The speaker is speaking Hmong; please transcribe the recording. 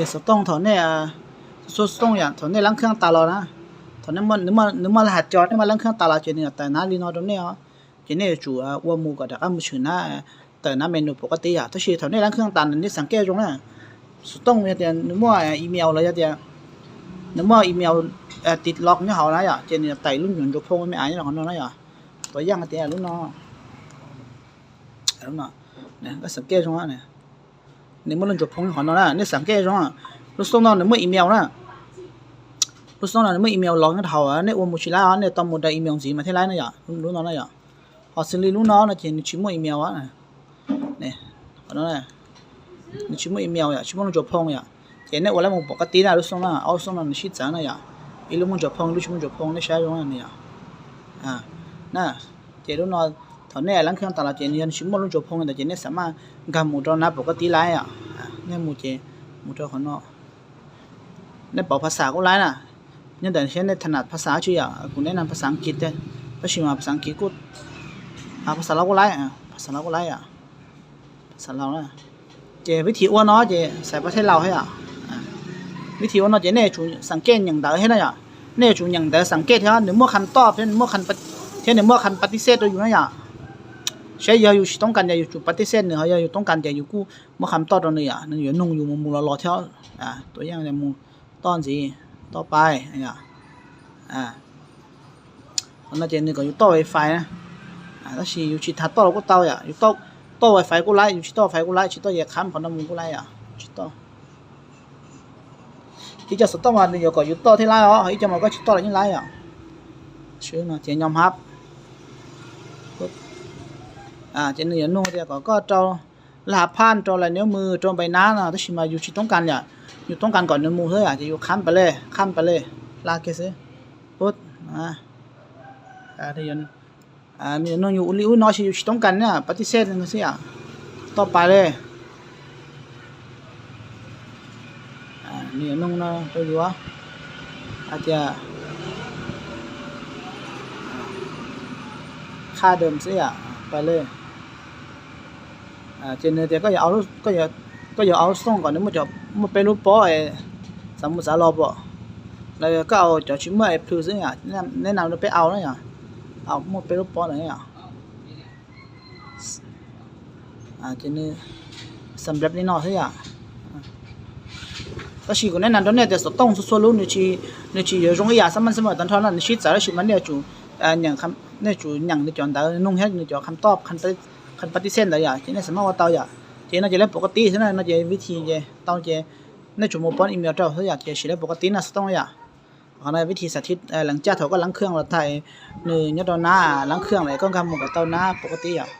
Xov tooj thaum nej, xov tooj yom, thaum nej lab kheej tas los na, thaum nws muaj laj has co nej muab lab kheej tas los ces nws yuav tawm nab li no rau nej os. Ces nej yuav tsum ua mus kom rov qab mus tshwm nab, tawm nab menu pom koj tib yom. Tab sis thaum nej lab kheej tas nej xav kej zoo na, xov tooj yog tias nws muaj email los yog tias nws muaj email tiv los nyob hauv na yom, ces nws yuav tawm lub nyuam ntsuas phoo me me qhov no na yom. Tuav yeej tias lub no, xav kej zoo, nws muaj lub ntsuas phoo qhov no na, nej xav kej zoo. Lub xov tooj no nws muaj email na, lub xov tooj no nws muaj email los nyob hauv, nej ua mus tsis laib os, nej tau mus rau email ntxiv mas thiaj laib na yom, lub no na yom. Ho xws li lub no no ces nws tsis muaj email, nws tsis muaj email yom, tsis muaj lub ntsuas phoo yom. Ces nej ua laib mus pom koj tib na, lub xov tooj no, ob lub xov tooj no nws sib txawv na yom, ib lub muaj ntsuas phoo, ib lub tsis muaj ntsuas phoo, nej saib zoo na yom. Na, ces lub no, thaum nej lab kheej tas los ces nws yog nws tsis muaj lub ntsuas phoo ntawd ces nej xav maj nkag mus rau nab pom koj tib laib yom. Nej mus ces mus rau qhov no, nej pauv phas xas kuj laib na, nyob ntawm saib nej tham nam phas xas tsi yom. Kuv nej nam phas xas Askiv tiag, tab sis mas phas xas Askiv kuj, phas xas Lauj kuj laib, phas xas Lauj kuj laib yom, phas xas Lauj na. Ces vib thim ua no ces xaiv pas thej Lauj thiab yom. Vib thim ua no ces nej yuav tsum xav kej nyeem ntawv thiab na yom. Nej yuav tsum nyeem ntawv xav kej thiab nws muaj kham toj thiab nws muaj kham pas tis xej rau yus na yom. Saib yog yus tsis toob kas ces yus tsum pas tis xej nws, ho yog yus toob kas ces yus kuj muaj kham toj rau nws yom, nws yuav nug yus mus mus los los thiab. Tuav yeej mus toj ntxiv, toj pais yom. Qhov no ces nws kom yus toj wifi na, tab sis yus tsis tas toj los kuj tau yom, yus toj wifi kuj laib, yus tsis toj wifi kuj laib, tsis toj ces kham qhov no mus kuj laib yom, tsis toj. Ib co xov tooj mas nws yuav kom yus toj thiaj laib os, ib co mas koj tsis toj los yeej laib yom. Ces nyob hab, ces nws yuav nug tias kom koj rau laj hav phaj, rau lais niab mws, rau npais nab no, tab sis mas yus tsis toob kas yom, yus toob kas kom nws mus xwb yom, ces yus kham pas le, kham pas le, hla kiag xwb. Pub, nws yuav nug yus ua li ub no, tab sis yus tsis toob kas na, pas tis xej xwb yom, toj pais le. Nws yuav nug no rau yus hais tias kham dawm xwb yom, pais le. Ces nws tias koj yuav, koj yuav au xoo kom nws muaj, muaj peb lub pob es xav mus xav los pom, los koj au cov tsis muaj es plhws xwb yom, neb nam rau peb au na yom, au muaj peb lub pob ntawd yom. Ces nws xam nplab li no xwb yom. Tab sis kuv neb nam rau nej tias xov tooj txhua txhua lub nws tsis yuav zoo ib yam xab maj xab maj tag nrho no, nws sib txawv tab sis mas nej tsum, nej tsum nyeem nws cov ntawv nug thiab nws cov kham toj, kham pas tis xej ntawd yom, ces nej xav maj ua tau yom. Ces no ces lawv pom koj tib xwb na, no ces vib thim ces tau ces nej tsum mus poob email rau xwb yom, ces sim lawv pom koj tib na xov tooj yom. Qhov no vib thim xav thib lees caj thaum koj lab kheej los tag, nws nyob rau nab lab kheej lawm koj nkag mus kom tau nab pom koj tib yom.